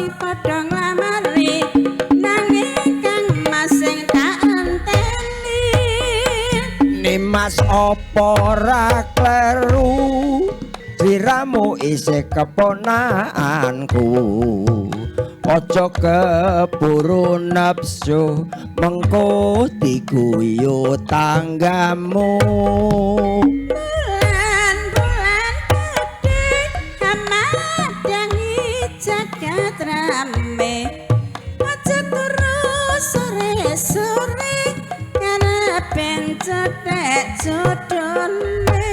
sing padha nglamari nanging Kang Mas sing tak enteni. Nimas apa ora kleru, sliramu isih keponakanku. Aja keburu nafsu, mengko diguyu tanggamu. Bulan-bulan gedhe amadangi jagat rame, aja turu sore-sore karep ben cethek jodone.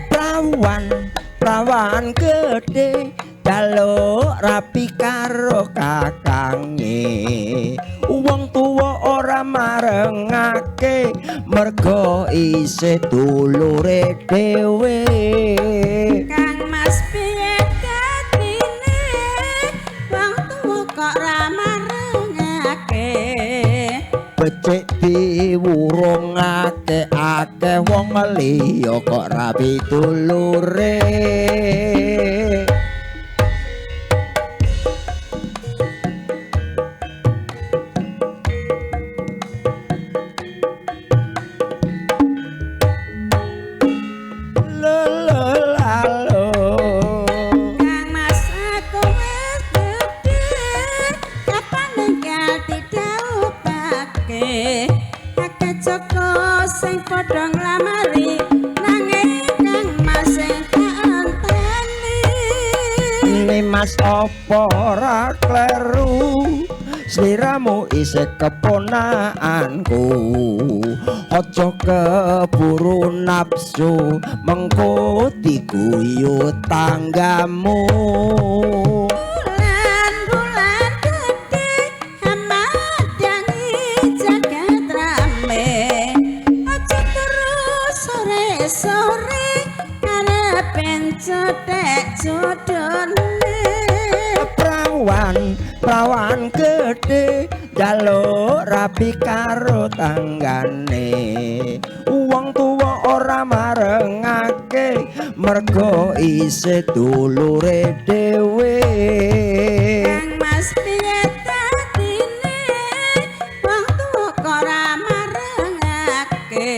Prawan, prawan gedhe jaluk rapi karo kakange. Wong tuwa ora marengake merga isih dulure dhewe. Kang Mas piye dadine wong tuwa kok ra marengake? Becik diwurungake akeh wong liya kok rapi dulure. Kang Mas aku wis gedhe kapan ninggal didhawuhake, akeh joko sing padha nglamari nanging Kang Mas sing tak enteni. Nimas apa ora kleru, sliramu isih keponakanku. Aja keburu nafsu, mengko diguyu tanggamu. Bulan-bulan gedhe amadangi jagat rame, aja turu sore-sore karep ben cethek jodone. Prawan, prawan gedhe njaluk rapi karo tanggane. Wong tuwa ora marengake merga isih dulure dhewe. Kang Mas piye dadine wong tuwa kok ora marengake?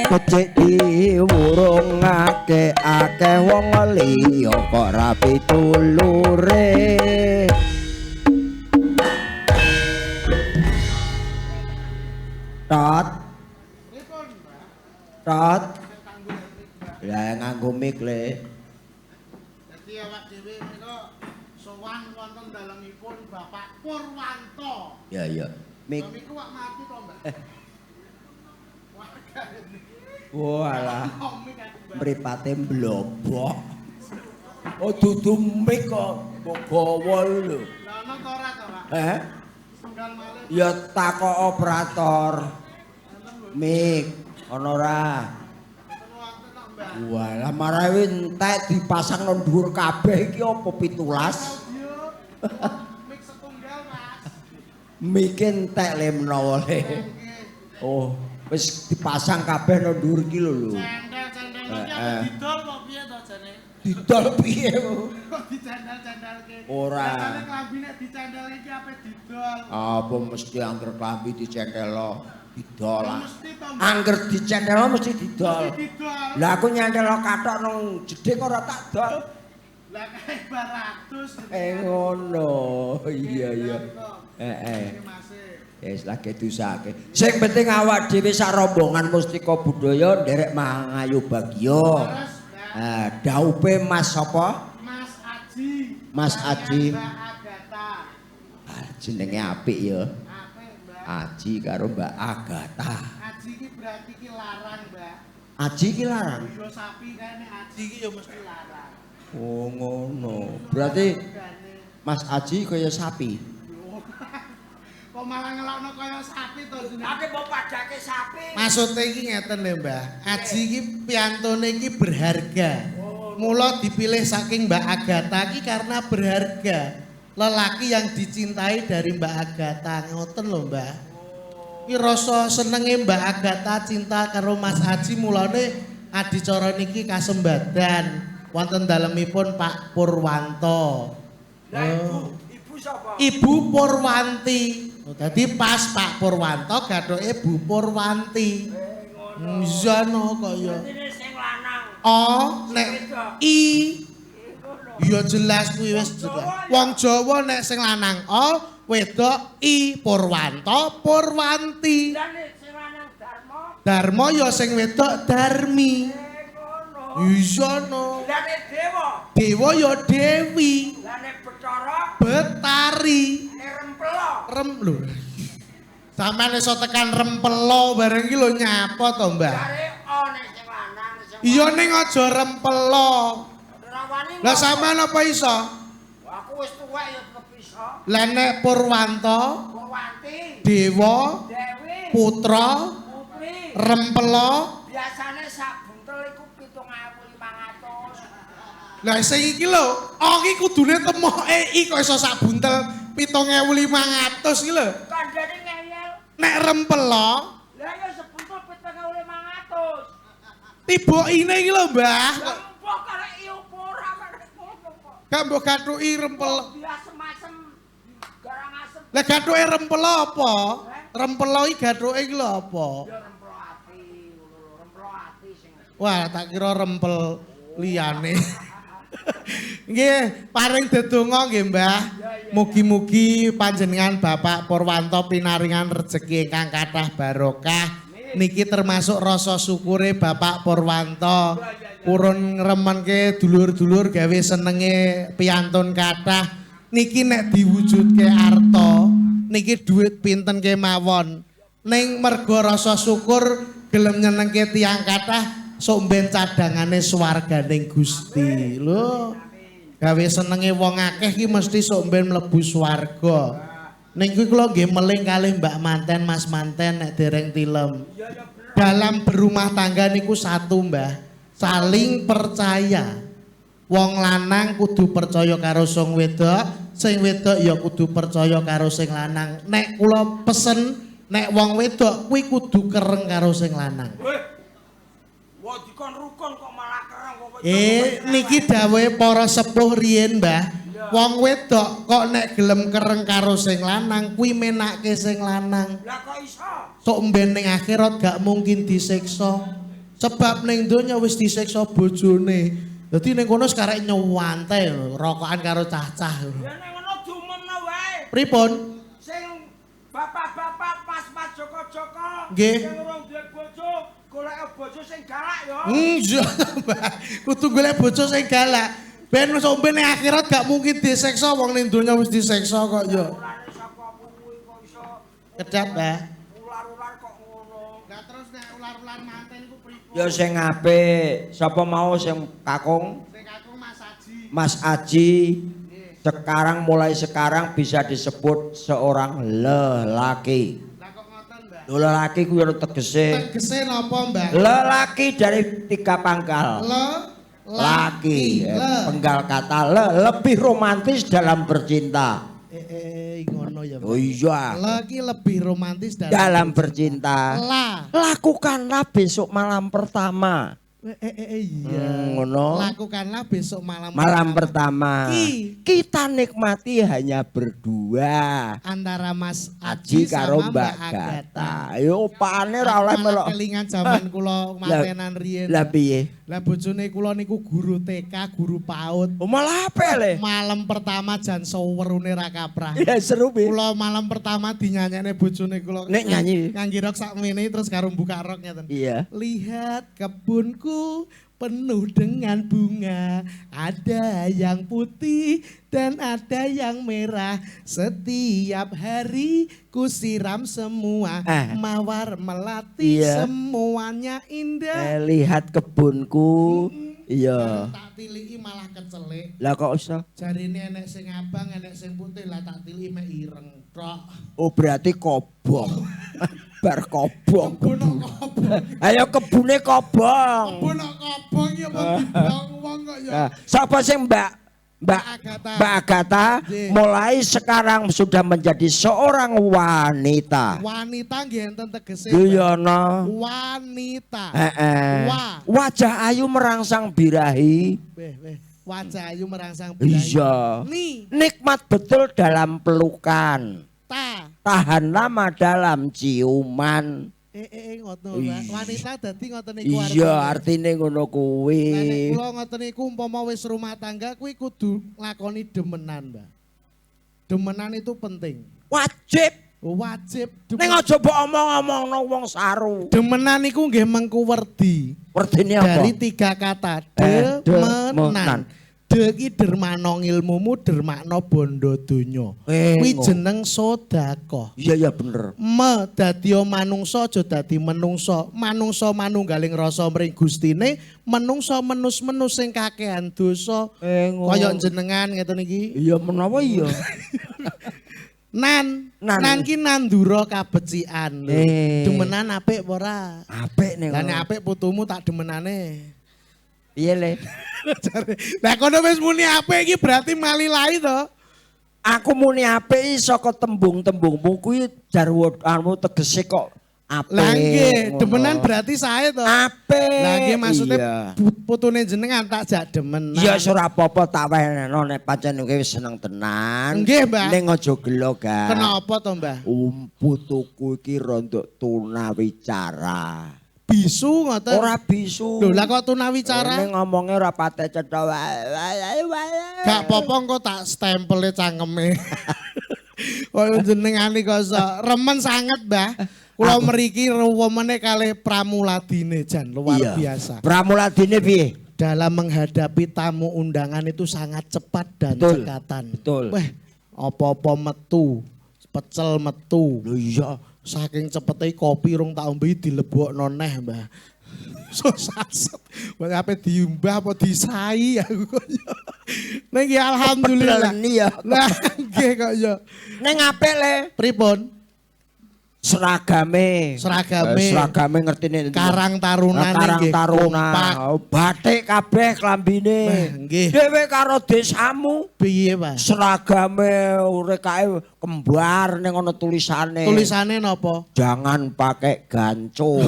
Becik diwurungake akeh wong liya kok rapi dulure. Tot. Tot. Lah nganggo mic le. Dadi awak dhewe menika sowan wonten dalemipun Bapak Purwanto. Ya ya. Mic. Niku wak mati to, Mbak? Walah. Mripate mblobok. Oh dudu mic kok mbok gawa lho. Lah ana ta ora to, Pak? Heh? Setunggal malih. Ya takok operator. Mic ana ora? Walah marahe entek dipasang nang dhuwur kabeh iki apa 17? Mic setunggal, Mas. Mic entek le menawa le. Oh, wis dipasang kabeh nang dhuwur iki lho lho. Cendel-cendel iki apa didol kok piye to jane? Didol piye? Kok dicendel-cendelke? Ora. Biasane klambi nek dicendelke iki ape didol. Apa mesti angger klambi dicendelo didol. Angger dicendelo mesti didol. Mesti didol. Lah aku nyendelo kathok nang jeding ora tak dol. Lah kae 200. Ngono. Iya iya. Heeh. Wis lagi diusahake. Sing penting awak dhewe sak rombongan Mustika Budaya nderek mangayu bagya. Nah, daupe Mas sapa? Mas Aji. Mas Aji. Mbak Agatha. Ah, jenenge apik ya. Apik, Mbak. Aji karo Mbak Agatha. Aji iki berarti ki larang, Mbak. Aji ki larang. Yo sapi kae nek aji ki ya mesti larang. Oh, ngono. Berarti Mas Aji kaya sapi. Kok malah ngelokno kaya sapi to jenenge? Ake mbok padake sapi. Maksude iki ngeten lho, Mbah. Aji iki piyantone iki berharga. Mula dipilih saking Mbak Agatha iki karena berharga. Lelaki yang dicintai dari Mbak Agatha ngoten lho, Mbah. Iki rasa senenge Mbak Agatha cinta karo Mas Aji mulane adicara niki kasembadan wonten dalemipun Pak Purwanto. Lah ibu, sapa? Ibu Purwanti. Oh, dadi pas Pak Purwanto gathuke Bu Purwanti. Ngono. Iya no kok ya. Dadi sing lanang. O nek I ya jelas kuwi wis jelas. Wong Jawa nek sing lanang O, wedok I, Purwanto, Purwanti. Lah nek sing lanang Darmo, Darmo ya sing wedok Darmi. Ngono. Iya no. Lah nek Dewa, Dewa ya Dewi, lah nek Betara, Betari. nek Rempelo. Rem lho. Sampeyan iso tekan rempelo bareng iki lho nyapa to, Mbah? Jare O nek sing lanang sing Iya ning aja rempelo. Rawani. Lah sampeyan apa iso? Aku wis tuwek ya tetep iso. Lah nek Purwanto, Purwanti, Dewa, Dewi, Putra, Putri. Rempelo. Biasane sak buntel iku 7.500. Lah sing iki lho, O iki kudune temoke I kok iso sak buntel 7.500 iki lho. Kandhane ngeyel. Nek rempelo, Lah ya sebuntel 7.500. tiba ine iki lho, Mbah. Lah mbok karek i opo ora karek ngono kok. Gak mbok gathuki rempelo. Biasa masem garang asem. Lah gathuke rempelo apa? Rempelo iki gathuke iki lho apa? Ya rempelo ati ngono lho, rempelo ati sing. Wah, tak kira rempel liyane. Nggih, paring dedonga nggih, Mbah. Mugi-mugi panjenengan Bapak Purwanto pinaringan rejeki ingkang kathah barokah. Niki termasuk rasa syukure Bapak Purwanto. Purun ngremenke dulur-dulur gawe senenge piyantun kathah. Niki nek diwujudke arta, niki dhuwit pinten kemawon. Ning mergo rasa syukur gelem nyenengke tiyang kathah, sok ben cadangane swarganing Gusti. Lho, gawe senenge wong akeh ki mesti sok ben mlebu swarga. Ning kuwi kula nggih meling kalih Mbak Manten, Mas Manten nek dereng tilem. Dalam berumah tangga niku satu, Mbah, saling percaya. Wong lanang kudu percaya karo sing wedok, sing wedok ya kudu percaya karo sing lanang. Nek kula pesen, nek wong wedok kuwi kudu kereng karo sing lanang. Weh. Wah dikon rukun kok malah kereng kok. Niki dawuhe para sepuh riyen, Mbah. Wong wedok kok nek gelem kereng karo sing lanang kuwi menake sing lanang. Lah kok iso? Sok mben ning akhirat gak mungkin disiksa. Sebab ning donya wis disiksa bojone. Dadi ning kono sekarek nyewante rokokan karo cah-cah. Ya ning ngono diumumno wae. Pripun? Sing bapak-bapak pas-pas joko-joko nggih. Sing urung duwe bojo, golek bojo sing galak ya. Iya, Mbah. Kudu golek bojo sing galak. Ben sok ben ning akhirat gak mungkin disiksa wong ning donya wis disiksa kok ya. Ulane saka kuwi kok iso. Kedap, Mbah. Ular-ular kok ngono. Lah terus nek ular-ular manten iku pripun? Ya sing apik, sapa mau sing kakung? Sing kakung Mas Aji. Mas Aji sekarang mulai sekarang bisa disebut seorang lelaki. Lah kok ngoten, Mbah? Lelaki kuwi ana tegese. Tegese napa, Mbah? Lelaki dari tiga pangkal. Laki, penggal kata le, lebih romantis dalam bercinta. Ngono ya. Oh iya. Laki lebih romantis dalam bercinta. La. Lakukanlah besok malam pertama. Iya. Ngono. Lakukanlah besok malam malam pertama. Kita nikmati hanya berdua. Antara Mas Aji karo sama Mbak Gata. Yo opane ora oleh melok. Kelingan jaman kula mantenan riyen. Lah piye? Lah bojone kula niku guru TK, guru PAUD. Oh, malah apik le. Malam pertama jan sewerune ra kaprah. Ya seru piye? Kula malam pertama dinyanyekne bojone kula. Nek nyanyi. Ngangge rok sakmene terus karo buka rok ngeten. Iya. Lihat kebunku penuh dengan bunga, ada yang putih dan ada yang merah. Setiap hari ku siram semua, mawar melati semuanya indah. Lihat kebunku, iya. Tak tiliki malah kecelik. Lah kok iso? Jarine enek sing abang, enek sing putih, lah tak tiliki mek ireng tok. Oh berarti kobong. Bar kobong. Kebun kobong. Ayo kebune kobong. Kebun kobong ya apa diblong wong kok ya. Sapa sing Mbak Mbak Agatha mulai sekarang sudah menjadi seorang wanita. Wanita nggih enten tegese. Iya no. Wanita. Wajah ayu merangsang birahi. Wajah ayu merangsang birahi. Iya. Ni. Nikmat betul dalam pelukan. Ta. Tahan lama dalam ciuman. Ngoten, Mbak. Wanita dadi ngoten niku. Iya, artine ngono kuwi. Lah nek kula ngoten niku umpama wis rumah tangga kuwi kudu nglakoni demenan, Mbak. Demenan itu penting. Wajib. Wajib. Ning aja mbok omong-omongno wong saru. Demenan niku nggih mengku werdi. Werdine apa? Dari tiga kata, demenan. De ki dermana ngilmumu, dermakna bondo donya. Kuwi jeneng sedekah. Iya iya bener. Me dadi manungsa aja dadi menungsa. Manungsa manunggaling rasa mring Gustine, menungsa menus-menus sing kakehan dosa. Kaya jenengan ngeten iki. Iya menawa iya. Nan, nan ki nandura kabecikan. Demenan apik apa ora? Apik ning. Lah nek apik putumu tak demenane. Piye le? Lah kono wis muni apik iki berarti malilai to. Aku muni apik saka tembung-tembungmu kuwi jarwo anu tegese kok apik. Lah nggih, demenan berarti sae to. Apik. Lah nggih maksude putune jenengan tak jak demenan. Iya ora apa-apa tak wenehno nek pancen kowe wis seneng tenan. Nggih, Mbah. Ning aja gelo, Gak. Kenapa to, Mbah? Putuku iki rondok tunawicara. Bisu ngoten. Ora bisu. Lho lah kok tunawicara? Ning ngomongnya ora patek cetha. Gak apa-apa engko tak stempele cangkeme. Kaya jenengane kok iso remen sanget, Mbah. Kula mriki ruwemene kalih pramuladine jan luar biasa. Pramuladine piye? Dalam menghadapi tamu undangan itu sangat cepat dan betul, cekatan. Betul. Weh, apa-apa metu, pecel metu. Lho iya. Saking cepete kopi rong tak ombe dilebokno neh, Mbah. So saset. Wong ape diumbah apa disai aku kok ya. Ning ya alhamdulillah. Ya. Lah nggih kok ya. Ning apik le. Pripun? Seragame. Seragame. Seragame ngertine. Karang Taruna Karang Taruna. Batik kabeh klambine. Nggih. Dhewe karo desamu. Piye, Pak? Seragame urekae kembar ning ana tulisane. Tulisane napa? Jangan pakai ganco.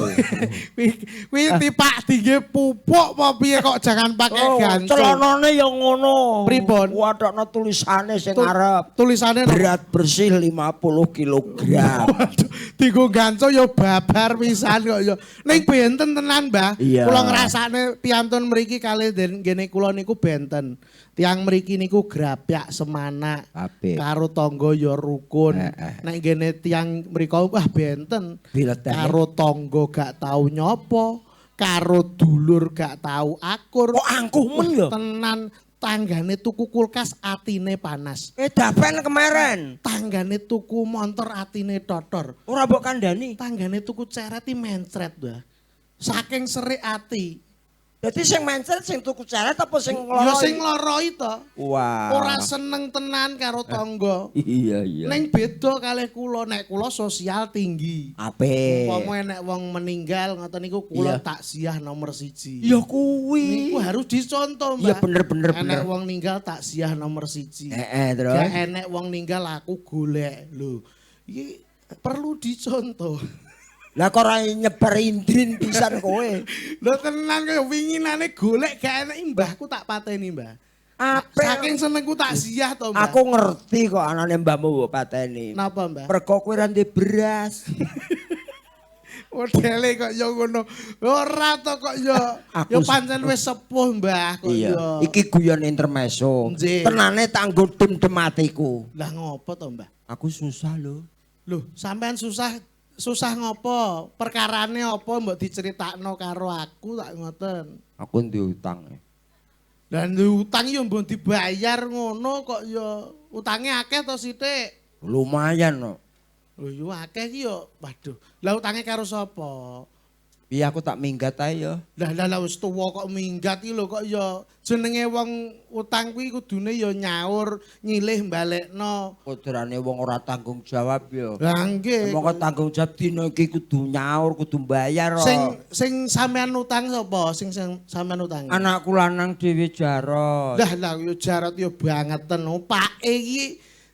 Kuwi tipak dingge pupuk apa piye kok jangan pakai ganco? Celanane ya ngono. Pripun? Wadokno tulisane sing arep. Tulisane berat bersih 50 kilogram. Dienggo ganco ya babar pisan kok ya. Ning benten tenan, Mbah. Kula ngrasakne piantun mriki kalih nggene kula niku benten. Tiang mriki niku grapyak semanak. Karo tangga ya rukun. Nek nggene tiang mriko wah benten. Karo tangga gak tau nyopo, karo dulur gak tau akur. Kok angkuh men ya? Tenan. Tanggane tuku kulkas atine panas. Dapen kemarin. Tanggane tuku montor atine totor. Ora mbok kandhani. Tanggane tuku ceret iki mencret, Mbah. Saking serik ati. Dadi sing mencret sing tuku ceret apa sing ngloroi? Ya sing ngloroi to. Wah. Ora seneng tenan karo tangga. Iya iya. Ning beda kalih kula, nek kula sosial tinggi. Apik. Umpama nek wong meninggal ngoten niku kula takziah nomor 1. Ya kuwi. Niku harus dicontoh, Mbak. Iya bener bener bener. Enek wong ninggal takziah nomor 1. Heeh, terus. Gak enek wong ninggal aku golek. Lho, iki perlu dicontoh. Lah kok ora nyebar indrin pisan kowe. Lho tenan kaya winginane golek gak enek mbahku tak pateni, Mbah. Apik. Saking senengku takziah to, Mbah. Aku ngerti kok anane mbahmu mbok pateni. Napa, Mbah? Mergo kowe ora ndek beras. Modele kok ya ngono. Ora to kok ya. Ya pancen wis sepuh, Mbah, kok ya. Iki guyon intermezzo. Tenane tak nggo dem-dem atiku. Lah ngopo to, Mbah? Aku susah lho. Lho, sampean susah. Susah ngopo? Perkarane apa mbok diceritakno karo aku tak ngoten. Aku duwe utang. Lah duwe utang ya mbok dibayar ngono kok ya utange akeh to sithik? Lumayan no. Lho yo akeh iki yo. Waduh. Lah utange karo sapa? Piye aku tak minggat ae ya. Lah lah lah wis tuwa kok minggat iki lho kok ya jenenge wong utang kuwi kudune ya nyaur, nyilih balekno. Kodrane wong ora tanggung jawab ya. Lah nggih. Mongko tanggung jawab dina iki kudu nyaur, kudu mbayar. Sing sampean utang sapa? Sing sampean utang? Anakku lanang dhewe Jarot. Lah lah yo Jarot yo bangeten. Pake iki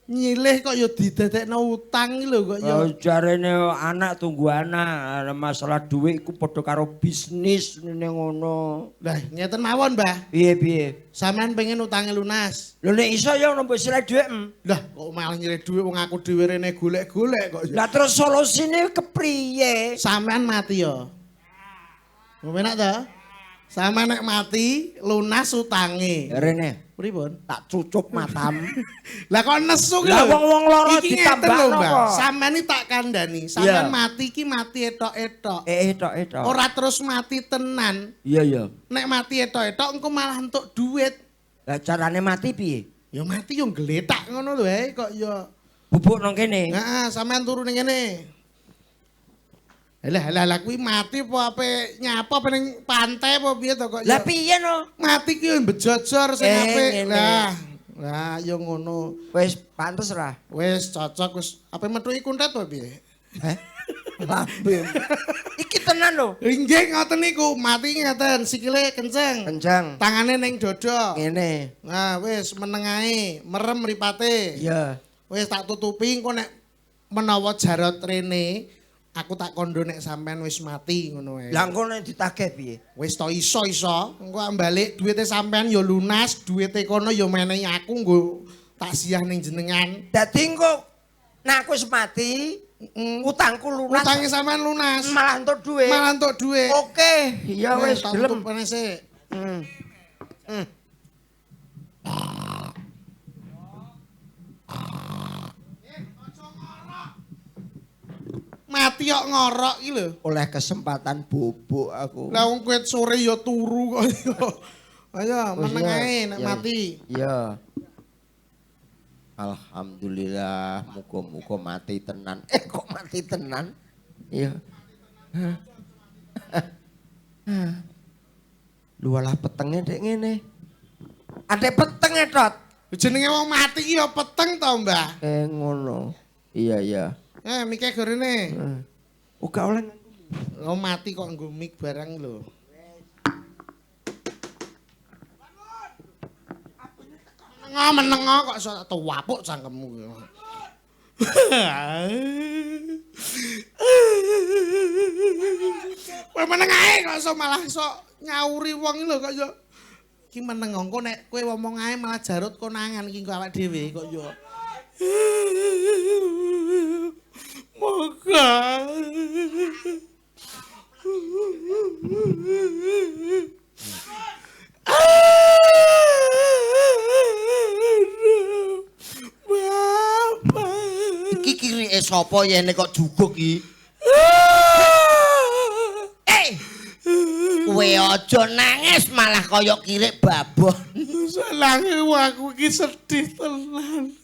Nyilih kok ya didadekno utang iki lho kok ya. Oh, jarene anak tunggu anak, masalah duit iku padha karo bisnis ngene ngono. Lah ngeten mawon, Mbah. Piye piye? Sampeyan pengen utange lunas. Lho nek iso ya mbok silih dhuwit. Lah kok malah nyilih dhuwit wong aku dhewe rene golek-golek kok. Lah terus solusine kepriye? Sampeyan mati ya. Penak ta? Sampeyan nek mati lunas utange. Rene. Pripun? Tak cucup matamu. Lah kok nesu ki lho. Lah wong-wong loro ditambahno kok. Sampeyan iki tak kandhani, sampeyan mati ki mati etok-etok. Etok-etok. Ora terus mati tenan. Iya iya. Nek mati etok-etok engko malah entuk duit. Lah carane mati piye? Ya mati yo gletak ngono lho ae kok ya. Bubuk nang kene. Heeh, sampeyan turu ning kene. Lah lah lah kuwi mati apa ape nyapa apa ning pantai apa piye to kok ya. Lah piye no? Mati ki yo mbejojor sing apik. Lah, lah yo ngono. Wis pantes ra? Wis cocok wis. Ape metuki kuntet apa piye? Heh. Lambe. Iki tenan lho. Nggih ngoten niku, mati ngeten, sikile kenceng. Kenceng. Tangane ning dada. Ngene. Nah, wis meneng ae, merem mripate. Iya. Wis tak tutupi engko nek menawa Jarot rene aku tak kondo nek sampean wis mati ngono wae. Lah engko nek ditagih piye? Wis to iso-iso, engko balik duwite sampean ya lunas, duwite kono ya menehi aku nggo takziah ning jenengan. Dadi engko nek aku wis mati, utangku lunas. Utange sampean lunas. Malah entuk dhuwit. Malah entuk dhuwit. Oke, ya wis gelem. Tutupane sik. Mati kok ngorok iki lho. Oleh kesempatan bobok aku. Lah wong kowe sore ya turu kok. Ayo meneng ae nek mati. Iya. Alhamdulillah, muga-muga mati tenan. Kok mati tenan? Iya. Lu alah petenge dek ngene. Adek petenge, Tot. Jenenge wong mati iki ya peteng to, Mbah? Ngono. Iya, iya. Mike gorene. Oh, gak oleh nganggo. Oh, mati kok nggo mik barang lho. Meneng kok iso tuwapuk cangkemmu. Kowe meneng ae kok iso malah iso nyauri wong lho kok yo. Iki meneng engko nek kowe ngomong ae malah Jarot konangan iki engko awak dhewe kok yo. Moga. Bapak. Iki kirike sapa yene kok juguk iki? Kowe aja nangis malah kaya kirik babon. Salange aku iki sedih tenan.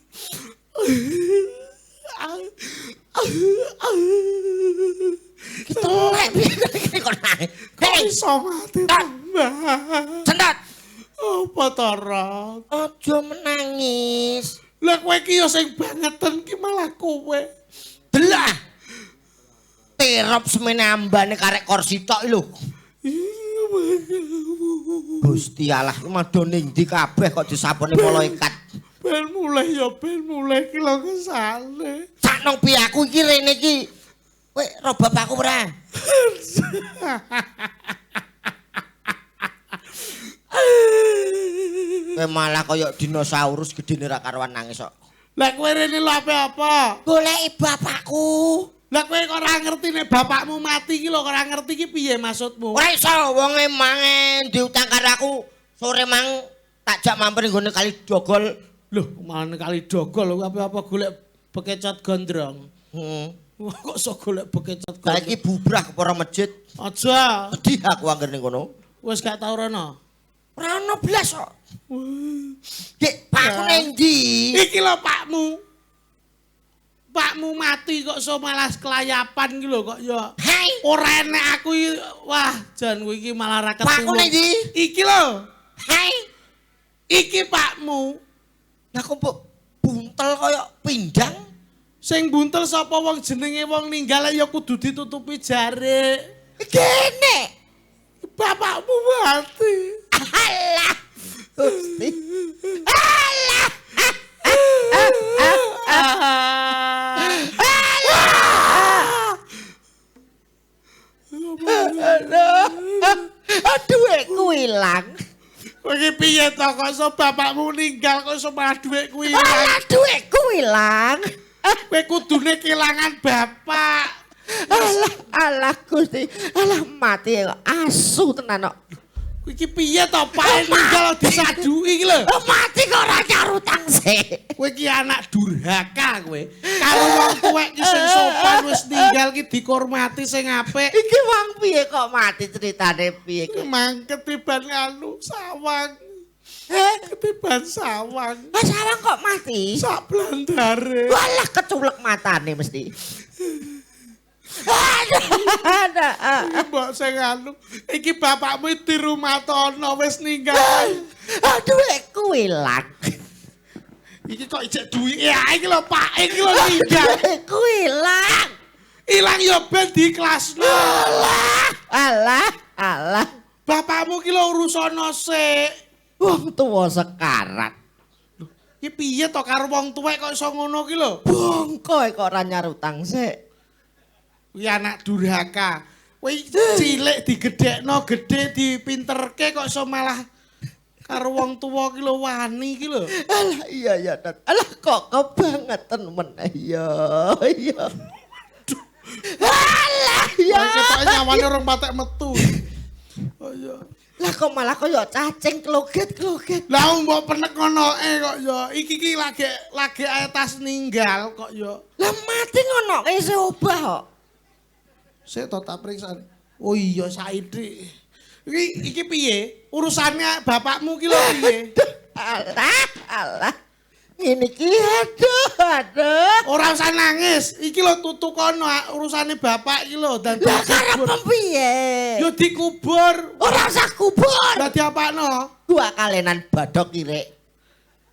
Telek piye kok nangis. Kok iso mati to, Mbah? Sentot. Apa to, Rot? Aja menangis. Lah kowe iki ya sing bangeten ki malah kowe. Delah. Terop semene ambane karek kursi tok lho. Gusti Allah, madha ning ndi kabeh kok disapone malaikat. Ben mulih ya ben mulih ki lho kesale. Saknong piye aku iki rene iki. Kowe ro bapakku ora? Kowe malah kaya dinosaurus gedene ra karuan nangis kok. Lah kowe rene lho ape apa? Goleki bapakku. Lah kowe kok ora ngerti nek bapakmu mati iki lho ora ngerti iki piye maksudmu? Ora iso wonge mange diutang karo aku sore mang tak jak mampir nggone kali dogol. Loh, malah kali dogol apa-apa golek bekecot gondrong. Heeh. Kok iso golek bekecot gondrong? Saiki bubrah ke para masjid. Aja. Sedih aku angger ning kono. Wis gak tau rono. Ora ono blas kok. Dik, pakku ning ndi? Iki lho pakmu. Pakmu mati kok iso malah kelayapan iki lho kok ya. Hei, ora enek aku iki. Wah, jan kowe iki malah ra ketemu. Pakku ning ndi? Iki lho. Hei. Iki pakmu. Lah kok mbok buntel kaya pindang? Sing buntel sapa wong jenenge wong ninggal ya kudu ditutupi jarik. Kene. Bapakmu mati. Alah. Gusti. Alah. ilang. Kowe iki piye to kok iso bapakmu ninggal kok iso malah dhuwitku ilang? Alah dhuwitku ilang. Kowe kudune kelangan bapak. Alah, alah Gusti. Alah mati kok asu tenan kok. Kowe iki piye to Pak ninggal disaduki iki lho. Mati kok ora nyarutang sik. Kowe iki anak durhaka kowe. Karo wong tuwek ki sing sopan wis ninggal ki dihormati sing apik. Iki wong piye kok mati ceritane piye kok? Mang ketiban anu sawang. Ketiban sawang. Mas sawang kok mati? Sak blandare. Walah keculek matane mesti. Aduh, aduh. Mbok sing anu, iki bapakmu di rumah tono wis ninggal. Dhuwitku ilang. Iki kok ijek duwike ae iki lho Pak, iki lho ninggal. Dhuwitku ilang. Ilang ya ben diikhlasno. Alah, alah, alah. Bapakmu ki lho urusana sik. Wong tuwa sekarat. Iki piye to karo wong tuwek kok iso ngono ki lho? Bongko kok ora nyarutang sik. Kuwi anak durhaka. Kowe cilik digedhekno, gedhe dipinterke kok iso malah karo wong tuwa ki lho wani ki lho. Alah iya ya, Dad. Alah kok kebangetan meneh ya. Iya. Alah ya. Ketoke nyawane urung patek metu. Oh iya. Lah kok malah kaya cacing kloget-kloget. Lah mbok penek ngonoke kok ya. Iki ki lagi ae tas ninggal kok ya. Lah mati ngonoke isih obah kok. Sik to tak periksa. Oh iya saiki. Iki piye? Urusannya bapakmu ki lho piye? Alah, alah. Ngene iki aduh, aduh. Ora usah nangis. Iki lho tutukono urusane bapak iki lho dan Lah karepmu piye? Yo dikubur. Ora usah kubur. Lah diapakno? Dua kalenan badhok kirik.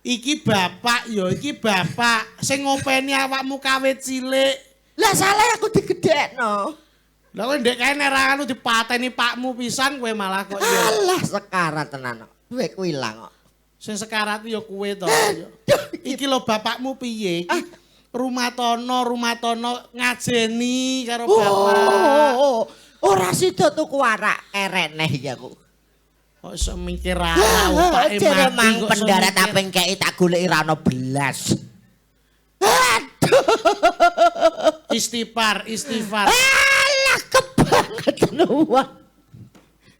Iki bapak yo, iki bapak sing ngopeni awakmu kawit cilik. Lah salah aku digedhekno. Lah kowe ndek kae nek ra anu dipateni pakmu pisan kowe malah kok yo. Alah sekarat tenan kok. Duitku ilang kok. Sing sekarat ya kowe to. Iki lho bapakmu piye? Iki rumatono ngajeni karo bapak. Oh, ora sida tuku arak kereneh iki aku. Kok iso mikir arak opake Jere mati mang kok iso pendarat mikir. apeng kei tak goleki ra ono belas. Aduh. Istighfar, istighfar. Alah kebangetan wong.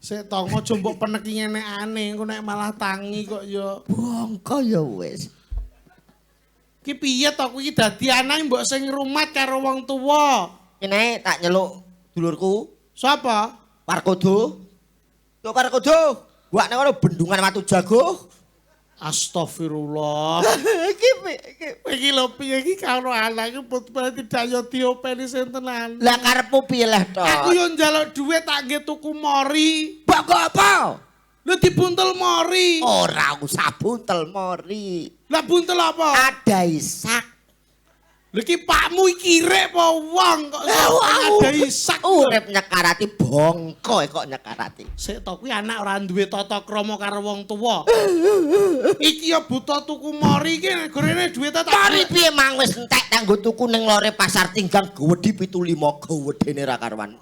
Sik to aja mbok peneki ngenekane, engko nek malah tangi kok ya. Bongko ya wis. Ki piye to kuwi dadi anak mbok sing ngrumat karo wong tuwa. Kene tak nyeluk dulurku Sapa? Parkodo. Yo Parkodo, buak nang kono bendungan Watu Jago. Astagfirullah. Iki iki. Iki lho piye iki karo anak iki putune tidak yo diopeni sing tenan. Lah karepmu piye lah to? Aku yo njaluk dhuwit tak nggih tuku mori. Mbok kok apa? Lho dibuntel mori. Ora usah buntel mori. Lah buntel apa? Ada isak. Lho iki pakmu iki rek apa wong kok ada isak. Urip nyekarati bongko kok nyekarati. Sik to kuwi anak ora duwe tata krama karo wong tuwa. Iki ya buta tuku mori iki gorene duwite tak. Mori piye mang wis entek kanggo tuku ning lore pasar Tinggang gewedhi 75 gewedene ra karuan.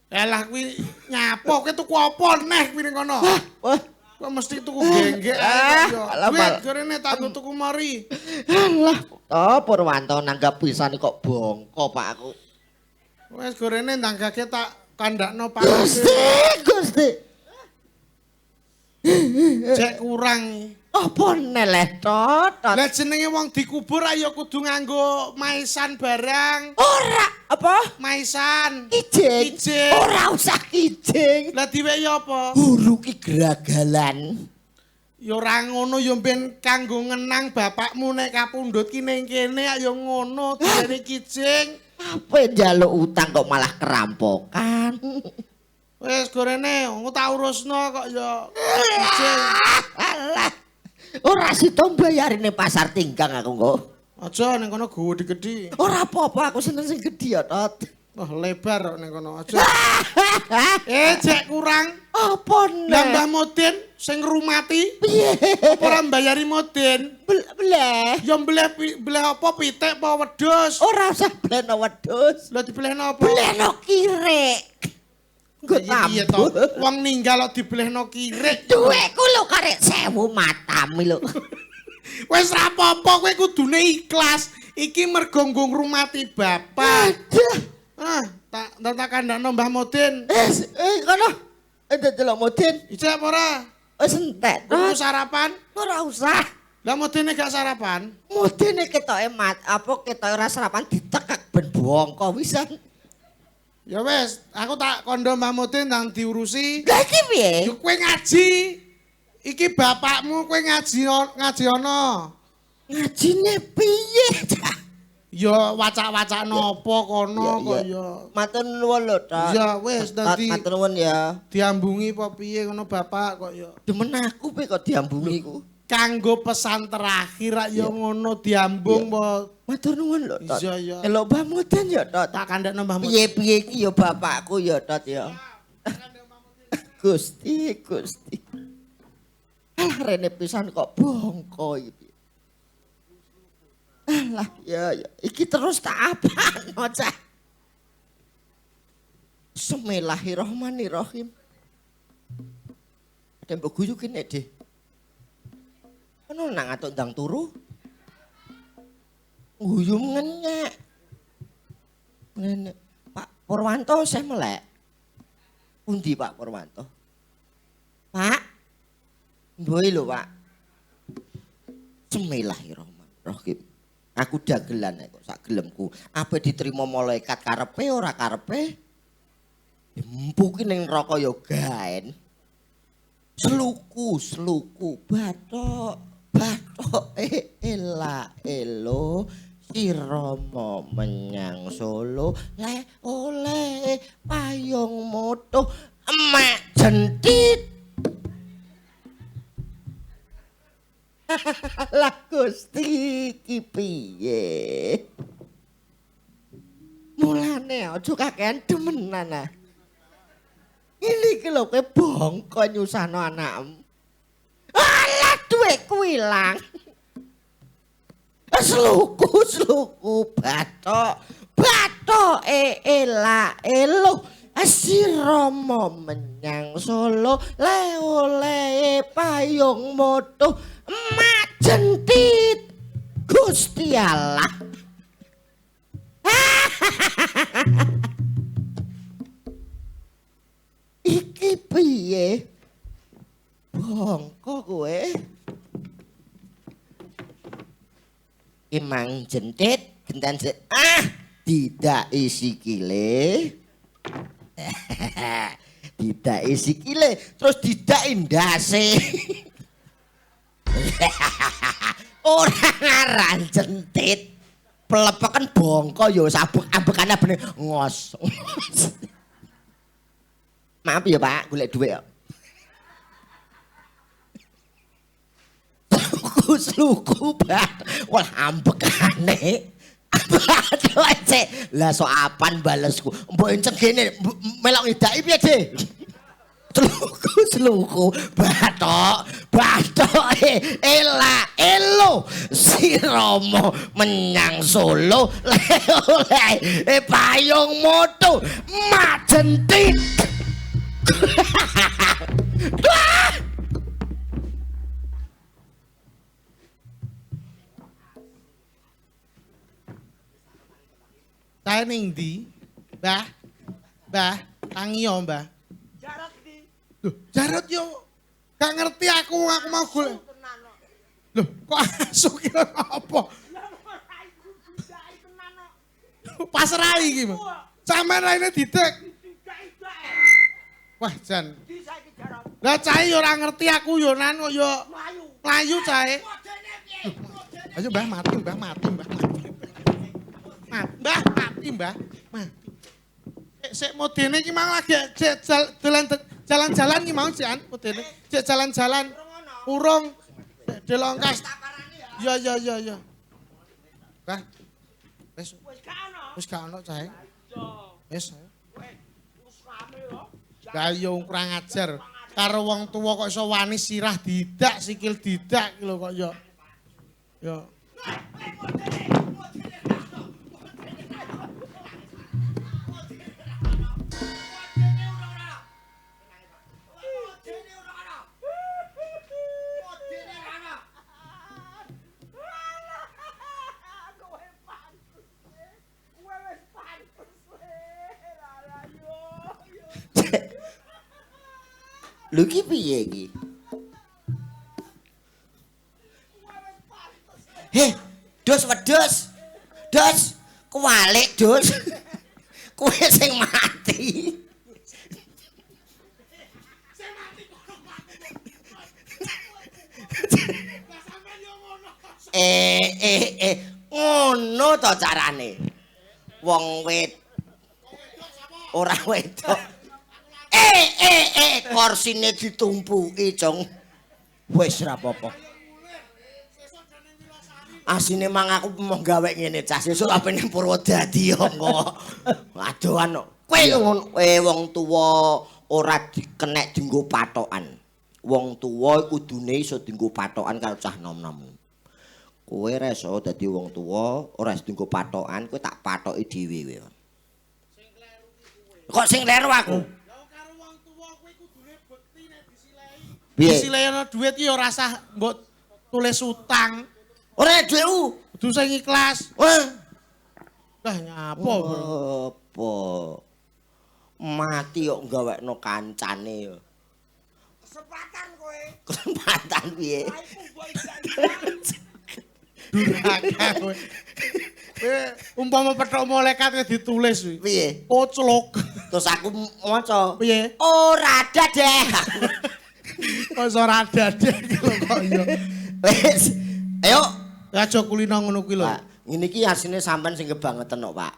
Lah kuwi nyapa kowe tuku apa neh kuwi ning kono? Wah, kok mesti tuku genggek ae kok ya. Duit gorene tak nggo tuku mori. Alah, to Purwanto nanggap pisan kok bongko Pak aku. Wis gorene nanggake tak kandakno Pak. Gusti, Gusti. Cek kurang. Apa neleh to? Lah jenenge wong dikubur ayo kudu nganggo maisan barang. Ora, apa? Maisan. Kijing. Kijing. Ora usah kijing. Lah diwehi apa? Huru ki geragalan. Ya ora ngono ya ben kanggo ngenang bapakmu nek kapundhut ki ning kene ya ngono diwehi kijing. Apa njaluk utang kok malah kerampokan. Wis gorene engko tak urusno kok ya. Kijing. Alah. Ora sida mbayarine pasar Tinggang aku kok. Aja ning kono gedhi-gedhi. Ora apa-apa aku seneng sing gedhi ya, Tot. Wah, lebar kok ning kono aja. Cek kurang. Apa nek? Lah Mbah Modin sing ngrumati. Piye? Apa ora mbayari Modin? Bleh. Ya bleh apa pitik apa wedhus? Ora usah blehno wedhus. Lah diblehno apa? Blehno kirik. Nggo Iya tabu. to. Wong ninggal kok dibelehno kirik. Duitku lho karek 1000 matami lho. Wis ra apa-apa kowe kudune ikhlas. Iki mergo nggo ngrumati bapak. Aduh. Ah, tak tak kandhakno Mbah Modin. Wis, kono. Delok Modin. Ijek apa ora? Wis entek. Tuku sarapan? Ora usah. Lah Modine gak sarapan? Modine ketoke mat, apa ketoke ora sarapan ditekek ben bongko wisan. Ya wis, aku tak kondo Mbah Modin ndang diurusi. Lah iki piye? Ya kowe ngaji. Iki bapakmu kowe ngaji ngaji ana. Ngajine piye, Cak? Ya wacak-wacakno apa kono kok ya. Matur nuwun lho, Tok. Ya wis dadi matur nuwun ya. Diambungi apa piye ngono bapak kok ya. Demen aku piye kok diambungi ku. Kanggo pesan terakhir rak ya ngono diambung apa. Matur nuwun lho, Tok. Iya, iya. Elok Mbah Mudin ya, Tok. Tak kandhakno Mbah Mudin. Piye-piye iki ya bapakku ya, Tok ya. Gusti, Gusti. Alah rene pisan kok bongko iki. Alah ya ya iki terus tak apakno, Cak. Bismillahirrahmanirrahim. Ada mbok guyu kene, Dik. Ono nang atok ndang turu. Guyu ngenyek. Ngene. Pak Purwanto sih melek. Pundi Pak Purwanto? Pak. Mboke lho, Pak. Bismillahirrahmanirrahim. Aku dagelan kok sak gelemku. Apa diterima malaikat karepe ora karepe? Empuki ning neraka ya gaen. Sluku, sluku, bathok, bathok ela elo si Rama menyang Solo le oleh payung moto emak jentit. Lah Gusti iki piye? Mulane aja kakean demenan ah. Ini iki lho kowe bongko nyusahno anakmu. Alah dhuwitku ilang. Sluku sluku bathok bathok ela elo si Rama menyang Solo le oleh payung moto emak jentit. Gusti Allah. Iki piye? Bongko kowe. Imang jentit, genten ah, tidak isi sikile. Tidak isi sikile, terus tidak ndase. Ora ngaran jentit. Pelepeken bongko ya sabuk ambekane bener ngos. Maaf ya Pak, golek dhuwit kok. Sluku bat. Wah ambekane. Aduh cek. Lah sok apan balesku. Mbok enceng kene melok ngidaki piye, Dik? Sluku sluku bathok, bathok ela elo si Rama menyang Solo le oleh payung moto majentit. Saya ning ndi? Mbah. Mbah, tangi yo, Mbah. Jarot ndi? Loh, Jarot yo. Gak ngerti aku mau golek. Loh, kok asu ki apa? Pas rai iki, Mas. Sampeyan raine didek. Wah, jan. Lah cahe yo ora ngerti aku yo nan kok yo mlayu cahe. Ayo Mbah mati, Mbah mati, Mbah mati. Mbah mati, Mbah. Mati. Sik modene iki mang lagi jalan-jalan iki mau jan modene. Cek jalan-jalan. Urung. Delongkas. Ya ya ya ya. Mbah. Wis wis gak ono cahe. Wis. Lah yo kurang ajar. Karo wong tuwa kok iso wani sirah didak, sikil didak iki lho kok yo. Yo. Lho iki piye iki? Heh, dos wedhus. Dos, kuwalik dos. Kowe sing mati. Sing mati kono. Lah sampean yo ngono. Ngono to carane. Wong wed ora wedok. Korsine ditumpuki, Cong. Wis ora apa-apa. Asine mang aku mau gawe ngene cah sesuk ape ning Purwodadi yo kok. Adohan kok. Kowe ngono, wong tuwa ora dikenek dienggo patokan. Wong tuwa kudune iso dienggo patokan karo cah nom-nom. Kowe ora iso dadi wong tuwa, ora iso dienggo patokan, kowe tak patoki dhewe kowe. Kok sing kleru aku? Lah karo wong tuwa kowe kudune bekti nek disilehi. Piye? Disilehi ana dhuwit ki ora usah mbok tulis utang. Ora dhuwitku. Kudu sing ikhlas. Wah. Lah nyapa? Apa? Mati kok gawekno kancane yo. Kesempatan kowe. Kesempatan piye? Durhaka kowe. Kowe umpama pethuk malaikat ditulis kuwi. Piye? Koclok. Terus aku maca. Piye? Ora dadeh. Kok ora dadeh iki lho kok ya. Wis. Ayo. Aja kulino ngono kuwi lho. Pak, ngene iki asline sampean sing kebangetan kok, Pak.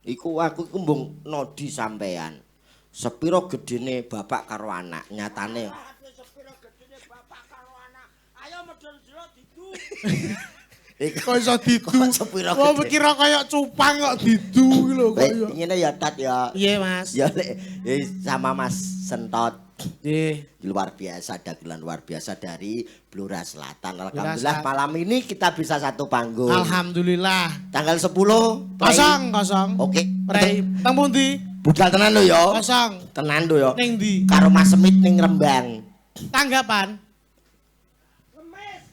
Iku aku iku mbung nodi sampean. Sepiro gedene bapak karo anak nyatane. Sepiro gedene bapak karo anak. Ayo medhun jero didu. Kok iso didu? Sepiro gedene. Wong kira kaya cupang kok didu iki lho kok ya. Ngene ya Tat ya. Piye, Mas? Ya sama Mas Sentot. Nggih. Luar biasa, dagelan luar biasa dari Blora Selatan. Alhamdulillah malam ini kita bisa satu panggung. Alhamdulillah. Tanggal 10 kosong. Oke. Prei. Teng pundi? Budal tenan lho ya. Kosong. Tenan lho ya. Ning ndi? Karo Mas Semit ning Rembang. Tanggapan? Kemis.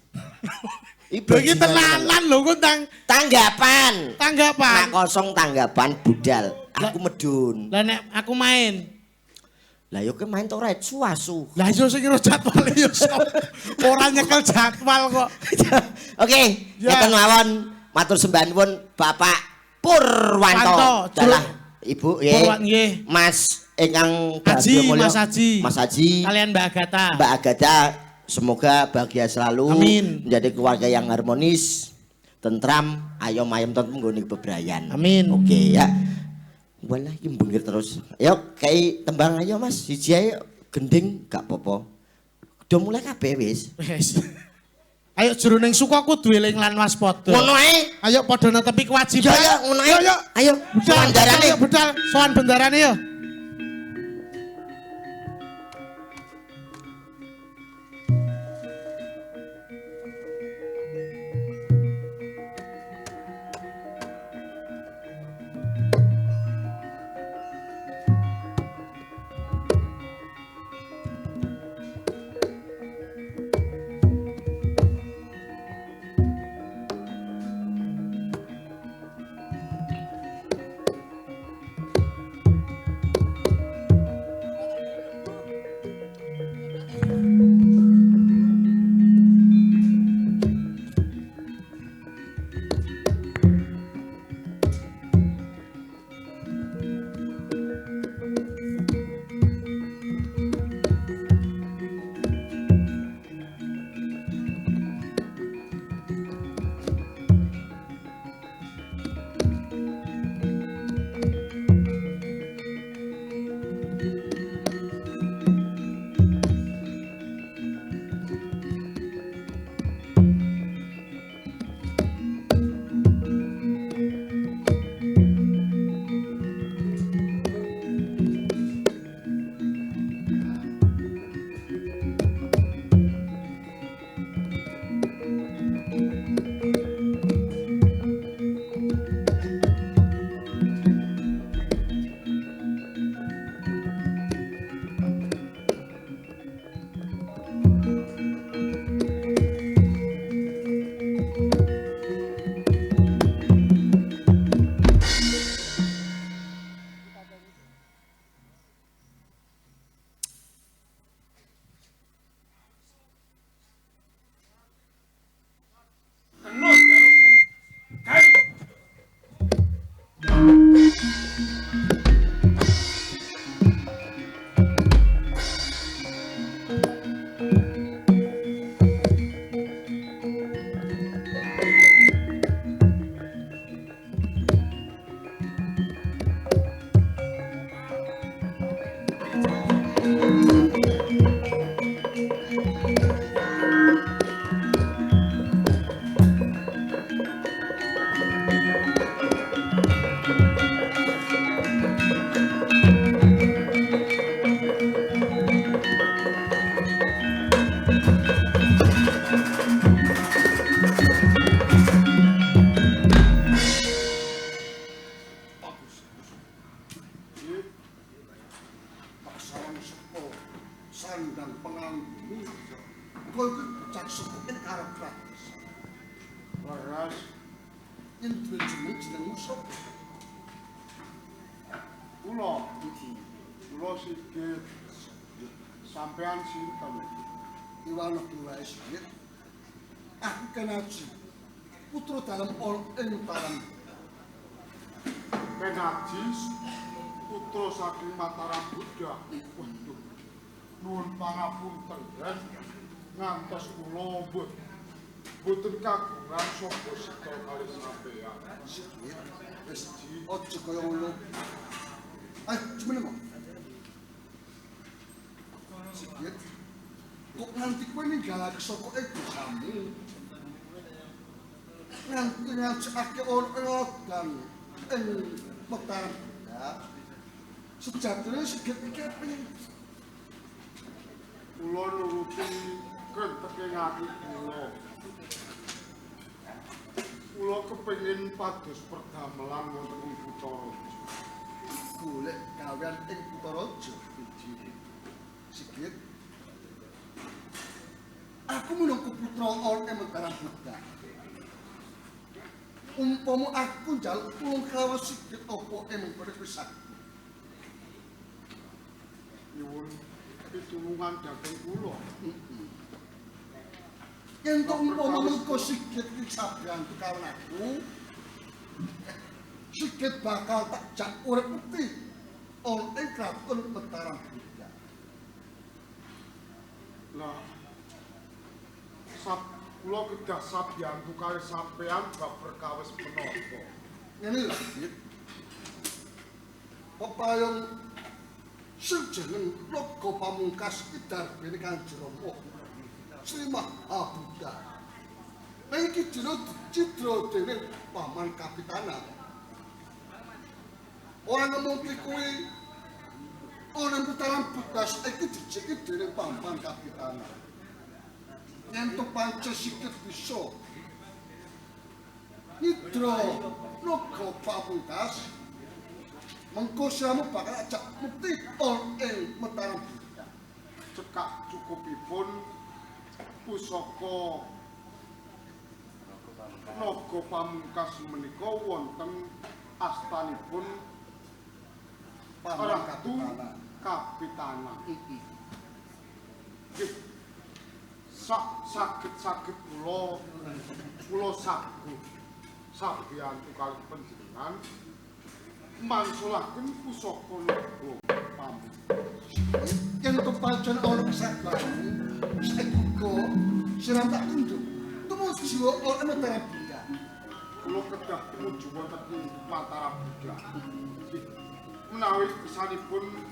Lho iki tenanan lho kok tanggapan. Tanggapan. Nak kosong tanggapan budal. Aku medun. Lah nek aku main. Lah yo ke main to ora asu. Lah yo sing kira jadwale yo ora nyekel jadwal kok. Oke, ngeten mawon matur sembah nuwun Bapak Purwanto. Dalah Ibu nggih. Mas ingkang Haji, Mas Haji. Mas Haji. Kalian Mbak Agatha. Mbak Agatha semoga bahagia selalu. Amin. Menjadi keluarga yang harmonis, tentram, ayom ayem tentrem nggone bebrayan. Amin. Oke ya. Walah iki mbengir terus. Ayo kei tembang ayo Mas, siji ae gending gak apa-apa. Do mulai kabeh wis. Wis. Ayo jroning suka kudu eling lan waspada. Ngono ae. Ayo padha netepi kewajiban. Yo ngono ae. Yo. Ayo sowan bendarane. Ayo budal, sowan bendarane yo. Kula. Kula Sigit. Sampean sinten? Iwano wae Sigit. Aku Kenaji. Putra dalem ing Mataram. Kenaji putra saking Mataram Buddha. Waduh. Nuwun pangapunten, ngantos kula mboten kagungan sapa sita kalih sampeyan. Sigit, wis aja kaya ngono. Ayo jumeneng kok. Sigit, kok nganti kowe ninggalake saka dosamu. Nganti ngajake ana dan ing Mataram Buddha. Sejatine Sigit iki pengen kula nuruti krenteke ati kula. Kula kepengin pados perdamelan wonten ing Kutaraja. Golek gawean ing Kutaraja. Sigit, aku minangka putra ana ing Mataram Buddha. Umpama aku njaluk tulung karo Sigit apa emang kowe wis saged? Nyuwun pitulungan dhateng kula. Yen to umpama mengko Sigit iki sabiyantu karo aku, Sigit bakal tak jak urip mesti ana ing kraton Mataram Buddha. Lah, kula kedah sabiyantu kalih sampean bab perkawis menapa? Ngene lho Sigit. Pepayung sing jeneng Naga Pamungkas iki darbene Kanjeng Rama Sri Maha Buddha. Ning iki dina dicidra dening Paman Kapitana. Ora ngemungki kuwi ana Mataram Buddha iki dijeki dening Paman Kapitana. Yen to pancen Sigit bisa nyidra Naga Pamungkas, mengko siramu bakal ajak mukti ing Mataram Buddha. Cekak cukupipun pusaka Naga Pamungkas menika wonten astanipun Paman Ratu Kapitana. Nggih. Saged-saged kula saguh sabiyantu kalih panjenengan mangsulaken pusaka Naga Pamungkas. Yen to pancen ana kesadaranmu, saiki uga siram tak tunduk tumuju ana Mataram Buddha. Kula kedah tumuju wonten ing Mataram Buddha. Nggih. Menawi kesanipun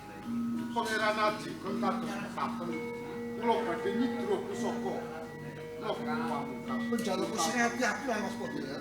Pangeran Aji kados mekaten, kula badhe nyidra pusaka Naga Pamungkas. Penjalukku sing ati-ati lan waspada ya.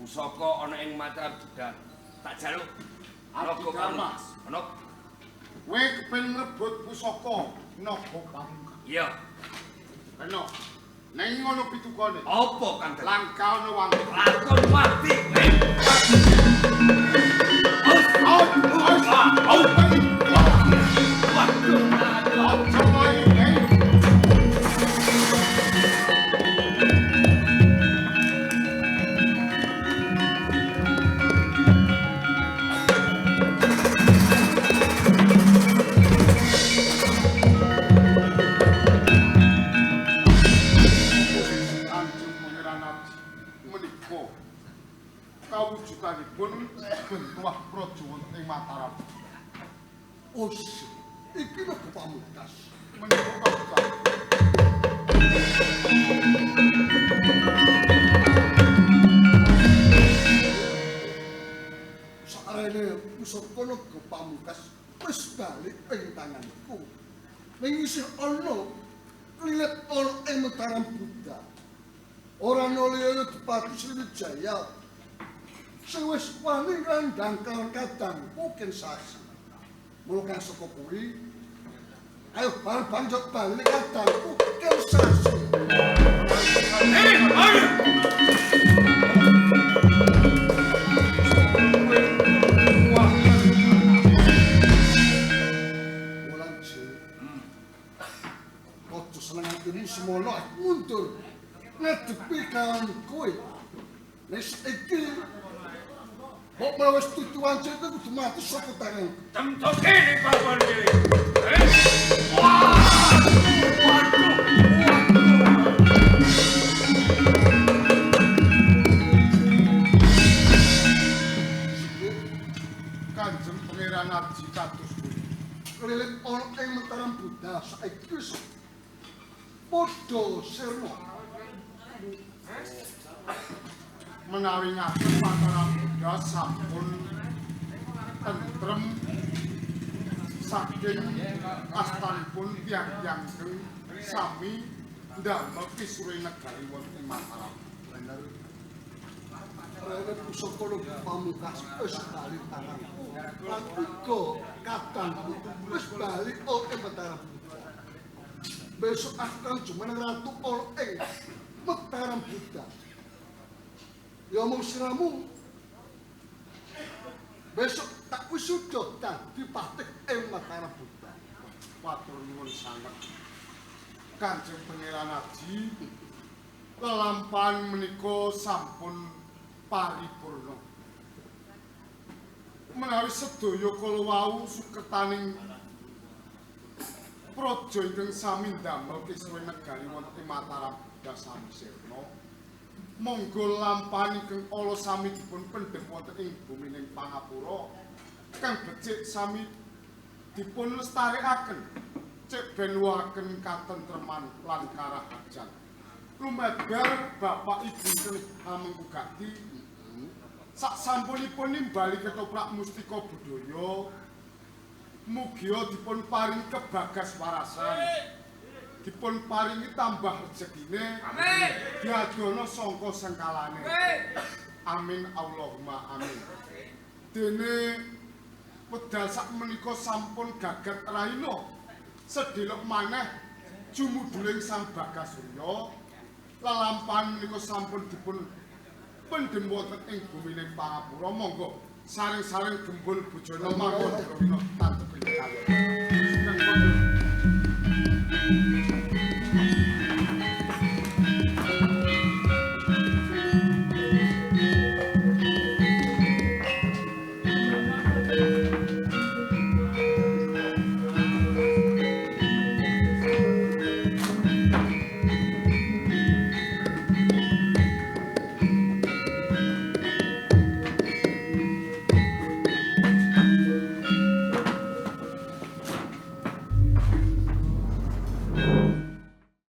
Pusaka ana ing Mataram Buddha. Tak jaluk Naga Pamungkas. Ana kowe kepengin ngrebut pusaka Naga Pamungkas. Iya. Kena. Ning ngono pitukane. Apa kang langka ana wangi. Lakon mati. Kawujudanipun gentuah praja wonten ing Mataram. Os. Iki naga Pamungkas. Menika kabutan. Sakrene pusaka naga Pamungkas wis balik ing tanganku. Ning isih ana lilit ana ing Mataram Buddha. Ora ana liya Dipati Sriwijaya sing wis wani ngrandhang kadangku Kensasi. Mula kang saka kuwi ayo bareng banjur bali kadangku Kensasi. Seneng semono mundur ngadepi kawan kowe. Nek iki mbok menawa wis tujuan cerita kudu mati saka tanganku. Temtoke ning papan iki. Waduh, waduh. Kanjeng Pangeran Aji kados pundi? Lilit ana ing Mataram Buddha saiki wis padha sirna. Menawi ngaten Mataram Buddha sampun tentrem saking astanipun tiyang-tiyang sami ndamel kisruh negari wonten ing Mataram. Bener. Rene pusaka naga Pamungkas wis bali tanganku. Lan uga kadangku wis bali ing Mataram. Besok aku kang jumeneng ratu ana ing Mataram Buddha. Ya mung siramu. Besok tak wisuda dadi patih ing Mataram Buddha. Matur nuwun sanget. Kanjeng Pangeran Aji, lelampahan menika sampun paripurna. Menawi sedaya kala wau suketaning praja ingkang sami ndamel kisruh negari wonten ing Mataram Buddha sami sirna. Monggo lampahan ingkang ala sami dipun pendhem wonten ing bumining pangapura kang becik sami dipun lestarekaken cek ben luwaken katentreman lan karaharjan. Lumebar bapak ibu ingkang hamengku gati sak sampunipun nimbali ketoprak mustika budaya mugia dipun paringi kebagas warasan, dipun paringi tambah rezekine, amin. Diadono sangka sengkalane, amin Allahumma amin. Dene wedal sak menika sampun gagat rahina sedelok maneh jumuduling Sang Bagas Surya. Lelampahan menika sampun dipun pendhem wonten ing bumining pangapura. Monggo saring-saring gembul bujana mangga drawina tantepi.